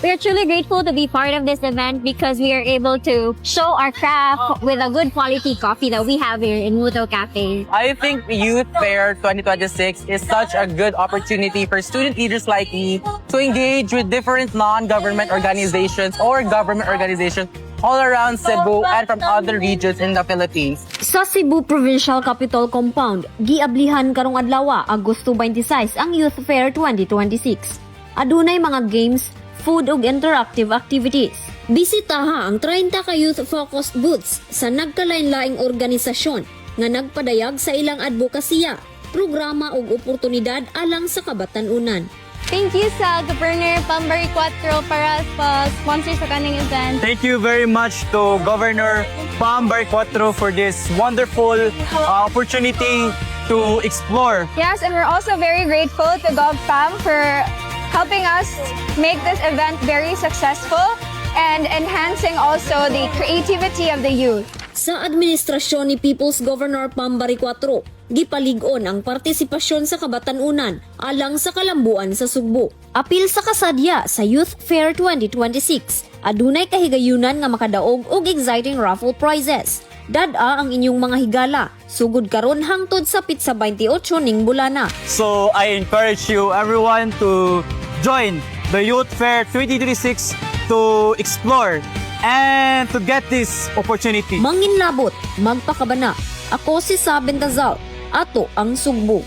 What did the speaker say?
We are truly grateful to be part of this event because we are able to show our craft with a good quality coffee that we have here in Muto Cafe. I think Youth Fair 2026 is such a good opportunity for student leaders like me to engage with different non-government organizations or government organizations all around Cebu and from other regions in the Philippines. Sa Cebu Provincial Capitol Compound, giablihan karong adlaw, Agosto 26, ang Youth Fair 2026. Adunay mga games, food ug interactive activities. Bisitaha ang 30 ka youth-focused booths sa nagkalain-laing organisasyon nga nagpadayag sa ilang advokasya, programa ug oportunidad alang sa kabatan-unan. Thank you sa Governor Pam Baricuatro para sa sponsor sa kaning event. Thank you very much to Governor Pam Baricuatro for this wonderful opportunity to explore. Yes, and we're also very grateful to Gov Pam for helping us make this event very successful and enhancing also the creativity of the youth. Sa administrasyon ni People's Governor Pam Baricuatro, gipalig-on ang partisipasyon sa kabatan-unan alang sa kalambuan sa Sugbo. Apil sa kasadya sa Youth Fair 2026, adunay kahigayunan nga makadaog og exciting raffle prizes. Dad-a ang inyong mga higala, sugod karon hangtod sa pitsa 28 ning bulana. So I encourage you everyone to join the Youth Fair 2026 to explore and to get this opportunity. Manginlabot, magpakabana. Ako si Saben Tazal. Ato ang Sugbo.